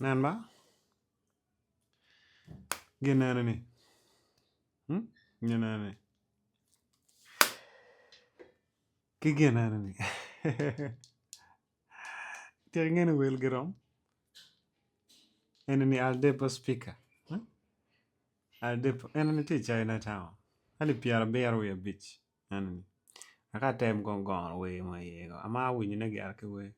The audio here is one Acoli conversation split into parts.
Nen ba gin eni ni gin eni ni ki gin eni ni tika ingeyo ni wel girom eni ni aldepo cipika aldepo eni ni tye i China town alip pyerabiro wiye abic eni ni aka atem kong gono wer mo iye ko amaro winyone gire ki wer.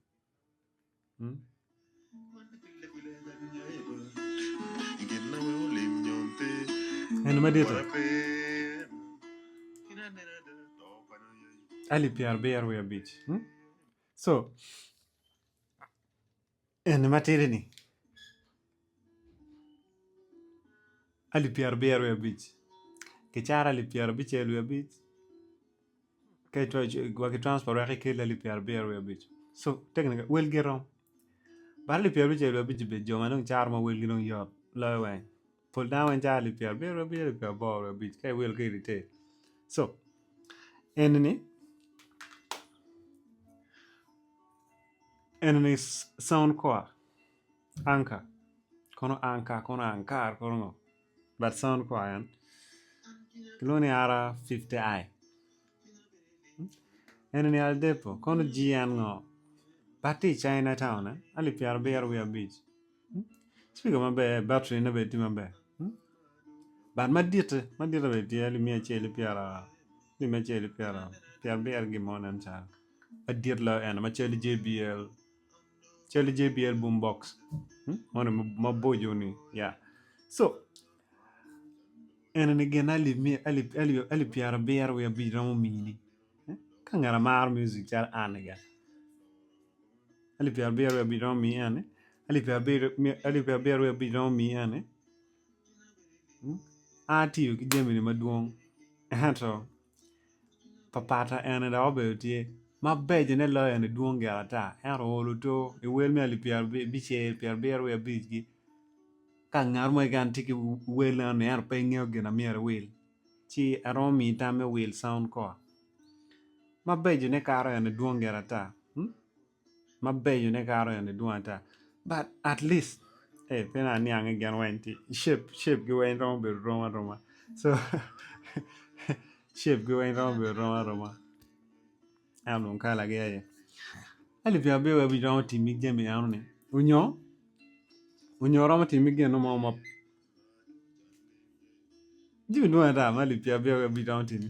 Eni madit-ti alip pyerabiro wiye abic co eni matidi-ni alip pyerabiro wiye abic kicato alip pyerabicel wiye abic. Ka wa ki transport wek ikel alip pyerabiro wiye abic so technically welgi rom but alip pyerabicel wiye abic obedo jo ma dong cato ma welgi dong yot loyo weng pol dano weng cato alip pyerabiro wiye abic alip pyeraboro wiye abic ka iwilo ki i retail so enini enini sound core anchor kono anchor kono ankar kono ngo. But sound core en kilwongo ni R50i eni ni aldepo kono GN ngo but tye i China town alip pyerabiro wiye abic cipika maber battery ne bene tye maber but maditte maditte bene tye alip miya acel ki pyera alip miya acel ki pyera pyerabiro gin mo nen calo madit loyo eno macal ki JBL. Cal JBL boom box moni maboco ni ya so enini gin alip pyerabiro wiye abic romo mini ka ngat maro music calo an ni ga alip pyerabiro wiye abic romo miyi eni alip pyerabiro wiye abic romo miyi eni an atiyo ki jami ni madwong ento Papata eni dok obedo tye mabecone loyo eni dwong gire ata ento oolo oto i wel me alip pyerabicel pyerabiro wiye abicgi ka ngat mo keken tye ki wel enoni ento pe ingeyo gin ma myero iwil ci aromo miyi tam me wil sound core mabecone kato eni dwong gire ata. Mabecone kato eni dwong ata but at least pe dong aniang ni gin weng tye shape shape gi weng romo bedo rom aroma so shape gi weng romo bedo rom aroma ento dong kala gi aye alip pyerabiro wiye abic romo timi jami enoni onyo onyo romo timi gin mo ma Jami dwong ata ma alip pyerabiro wiye abic romo timi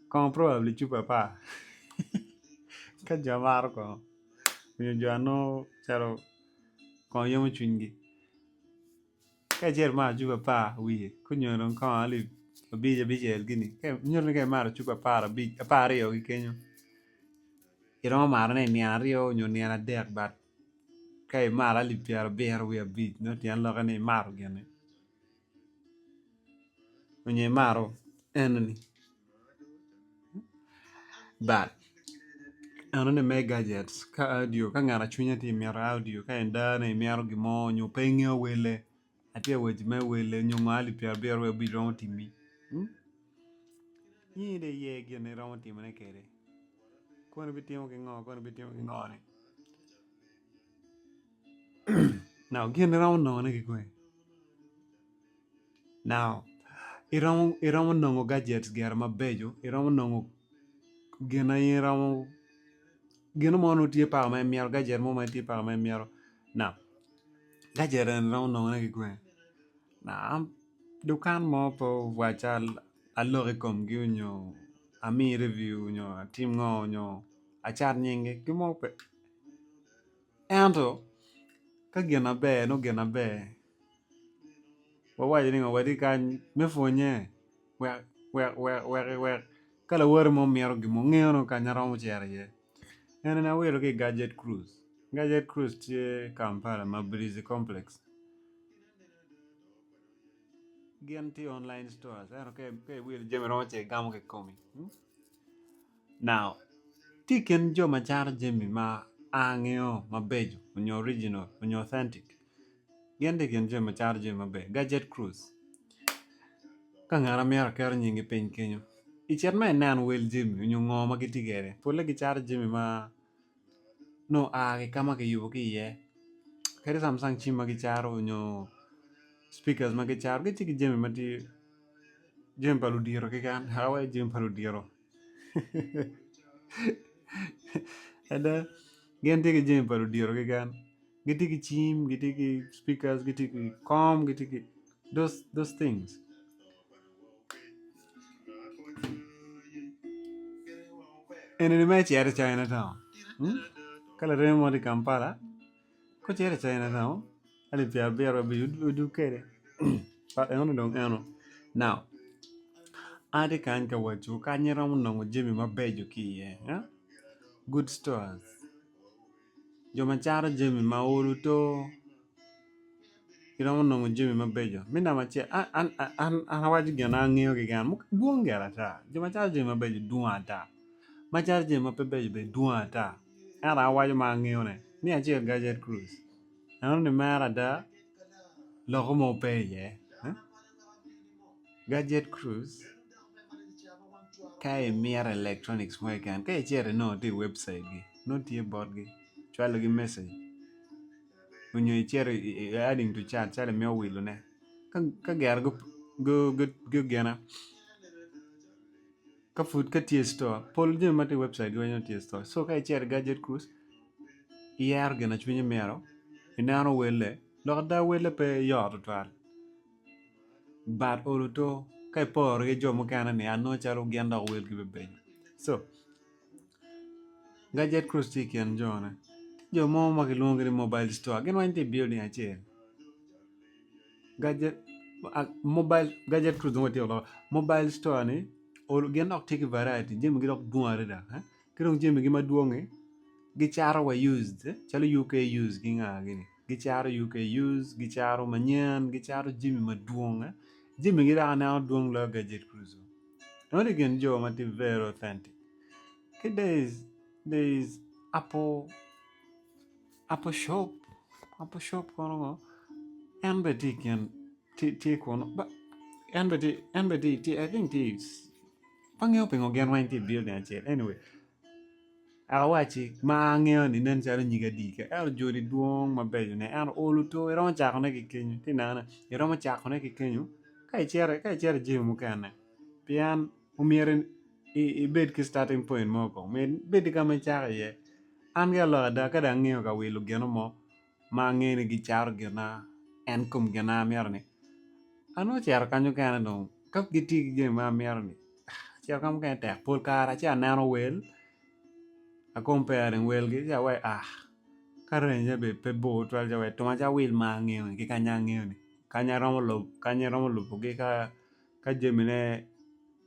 kongo probably cupa apar ka jo maro kongo nyo jo a nongo calo kongo yomo cwinygi ka icito imato cupa apar wiye ka onyo dong kongo alip abic abicel gini nyuto ni ka imato cupa apar abic apar aryo ki kenyo iromo matone i nino aryo nyo nino adek but Ka imato alip pyerabiro wiye abic nongo tyen lokke ni imato gini nyo imato enoni but enoni me gajets ka audio ka ngat ma cwinye tye mito audio ka adane imito gin mo nyo pe ingeyo wele atye ka waci me wele nyo ngo alip pyerabiro wiye abic romo timi in dong iye gin ma iromo timone kwede. Kono ibitimo ki ngo kono ibitimo ki ngo ni now gin iromo nongone ki kwene now iromo iromo nongo gajets gire mabeco iromo nongo gin ma in iromo gino mo nongo tye paka ma imito gajet mo ma tye paka ma imito now gajet eni iromo nongone ki kwene now dukan mo pe owacca alok i komgi nyo ami review nyo atim ngo nyo acat nyinggi gin mo pe ento ka gin maber nongo gin maber wawaco ni ngo watye kany me pwonye wek wek wek wek ka lawoti mo mito gin mo ngeyo nongo kanya romo cito iye en aye awilo ki i gajet cruise, gajet cruise tye Kampala Mabirizi complex. Gin tye online stores ento ka iwilo jami romo ci igamo kikomi now tye i kin jo ma cato jami ma angeyo mabeco nyo original nyo authentic gin tye i kin jo ma cato jami maber gadget cruise ka ngat ma mito keto nyingi piny kenyo icit ma inen wel jami nyo ngo ma gitye kwede polle gicato jami ma nongo oa ki ka ma kiyubo ki iye. Kadi Samsung cim ma gicato nyo speakers ma gicato gitye ki jami ma tye jami pa ludito keken awaco jami pa ludito ada gin tye ki jami pa ludito keken gitye ki cim gitye ki speakers gitye ki kom gitye ki those things. Eni ni me cito i China town ka laremi mo tye i Kampala ka ocito i China town alip pyerabiro odug kwede but enoni dong eno now an atye kany ka waco kany iromo nongo jami mabeco ki iye good stores jo ma cato jami ma olo oto iromo nongo jami mabeco. Me namba acel an awaco gin ma angeyo keken dwong gire ata jo ma cato jami mabeco dwong ata ma cato jami ma pe beco bene dwong ata ento an awaco ma angeyo ne me acel gadget cruise enoni mere ada loko mo pe iye gadget cruise ka imito electronics mo keken ka icito inongo tye i webcite gi nongo tye botgi cwalo gi message. Onyo icito i adding to cart calo imito wilone ka gire gugena ka pud ka tye i store pol jami ma tye i webcite weng nongo tye i store so ka icito i gadget cruise iyero gin ma cwinyi mito ineno welle lok ada welle pe yot tutwal but olo to ka iporo ki jo mukene ni anongo calo gin dok welgi bene beco so. Gadget Cruise tye i kin jone jo mo ma kilwongogi ni mobile store gin weng tye i building acel gadget cruise dong watyeko loko mobile store ni gin dok tye ki variety jamigi dok dwong adada ki dong jamigi madwongi gicato wa used calo UK used ki nga gini gicato UK used gicato manyen gicato jami madwong jamigi dok aneno dwong loyo gadget cruise Ento i kin jo ma tye very authentic ki there is apple apple shop apple shop kono ngo en bene tye i kin tye kunu en bene tye en bene tye I think tye pe angeyo pingo gin weng tye i building acel anyway Awacci ma angeyo ni nen calo nyig adi ento joni dwong mabeco ne ento olo to iromo cakone ki kenyo iti nene iromo cakone ki kenyo ka icito ka icito i jami mukene pien omyero ibed ki starting point mo kong myero ibed ki ka ma icako iye an ki alok ada ka dong angeyo ka wilo gino mo ma angeyo ni gicato gina en kom gina amito ni anongo cito kanyo kene dong ka gitye ki jami ma amito ni acito ka mukene tek pol kare ci aneno wel a comparing welgi ci awaci ah ka range ne bene pe bor tutwal ci awaci tuma ci awil ma angeyo ni ki kanya angeyo ni kanya aromo lubo kanya iromo lubogi ka ka jamine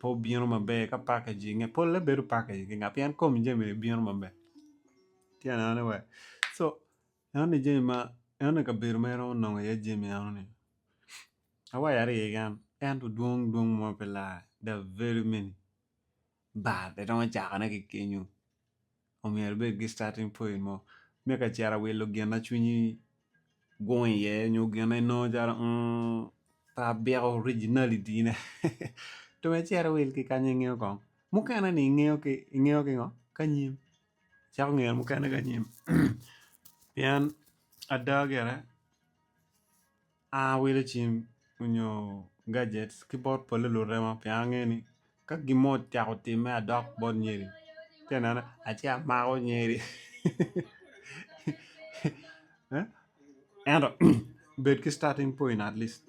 pe obino maber ka packaging-nge polle bedo packaging pien kom jami-ni bino maber. Tye anena ni so enoni jami ma enoni kabedo ma iromo nongo iye jami enoni awaco aryo keken ento dwong dwong mo pe lar they are very many but iromo cakone ki kenyo omyero ibed ki starting point mo me ka cito wilo gin ma cwinyi gung iye nyo gin ma inongo calo pe abiko originality ne to icit iwil ki kany ingeyo kong mukene ni ingeyo ki ngo ki anyim. Cako ngeno mukene ki anyim pien ada gire an awilo cim nyo gajets ki bot pole lurema pien angeyo ni ka gin mo ocako timme adok bot nyeri ci aneno ci amako nyeri ento bed ki starting point at least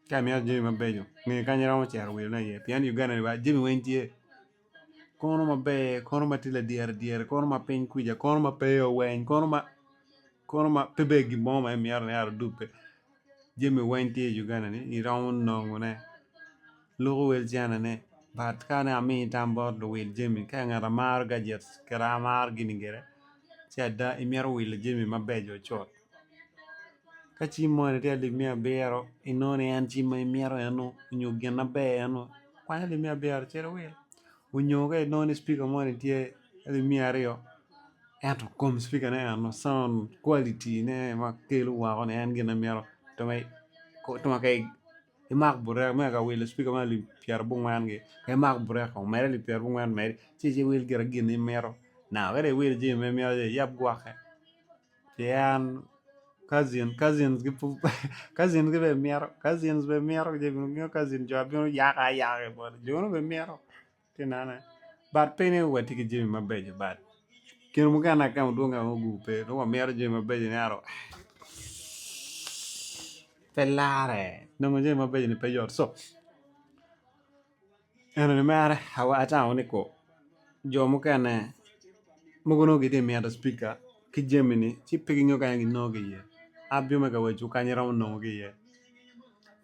ka imito jami mabeco nge kany iromo cito wilone iye pien Uganda ni jami weng tye. Kono maber kono ma tye ladyere dyere kono ma piny kwica kono ma pe oweny kono ma kono ma pe bene gin mo ma imito ni odubbe jami weng tye i Uganda ni iromo nongone luko wel centene but ka ni ami tam bot luwil jami ka ngat a maro gajets kede amaro gini gire ci ada imito wilo jami mabeco cut ka cim moni tye alip miya abiro inongo ni en cim ma imito eno nyo gin maber eno kwany alip miya abiro cit iwil onyo ka inongo ni cipika moni tye alip miya aryo ento kom cipikane eno sound quality ne ma kelo woko ni en gin ma imito tuma ka imak burek me ka wilo cipika me alip pyerabongwen gi ka imak burek kong med alip pyerabongwen medi ci iwil gire gin ma imito now ka dong iwilo jami ma imito ci iyab gwokke. Pien. Cousin cousins gi pud cousins gi bene mito cousins bene mito jami cousin jo bino yako ayaka ki bote jo nu bene mito ci inene but pe ni watye ki jami mabeco but kine mukene akemo dwong ka nongo pe nongo wamito jami mabeco ento pe lare nongo jami mabeco ni pe yot so enoni mere atamo ni ko jo mukene mogo nongo gitye ka mito cipika ki jami-ni ci pe gingeyo ka ginongo ki iye abino mere ka wacciwu kany iromo nongo ki iye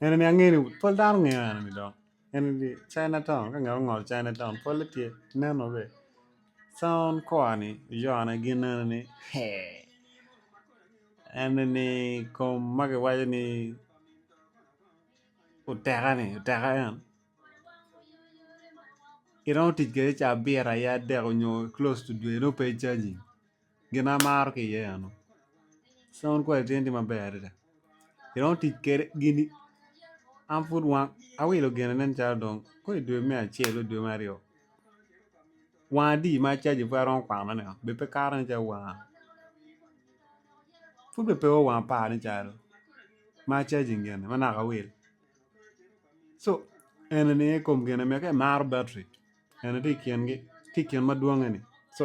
enoni angeyo ni pol dano ngeyo enoni dong enoni China town ka ngat ongolo China town polle tye ineno be sound core-ni yone gin enoni enoni kom ma kiwaco ni oteka-ni oteka en iromo tic kwede ca abiro aye adek nyo close to dwe nongo pe icajing gin ma amaro ki iye eno sound quality ne tye maber adada iromo tic kwede gini an pud wang awilo gine nen calo dong kong i dwe me acel nyo dwe me aryo wang adi ma acajing pud aromo kwanone bed pe kato nen calo wang pud bene pe o wang apar nen calo ma acajing gine ma naka awil co enini aye kom gine ma ka imaro battery eni tye i kingi tye i kin madwonge ni co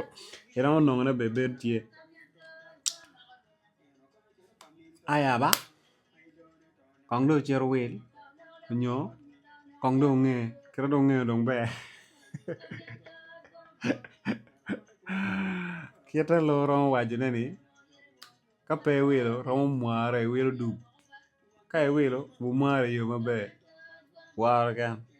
iromo nongone bene bedo tye aya ba kong dong ocit owil nyo kong dong onge kit ma dong ongeyo dong ber kite lubo romo wacone ni ka pe iwilo romo mware iwilo dul ka iwilo obimware iyo maber woro keken.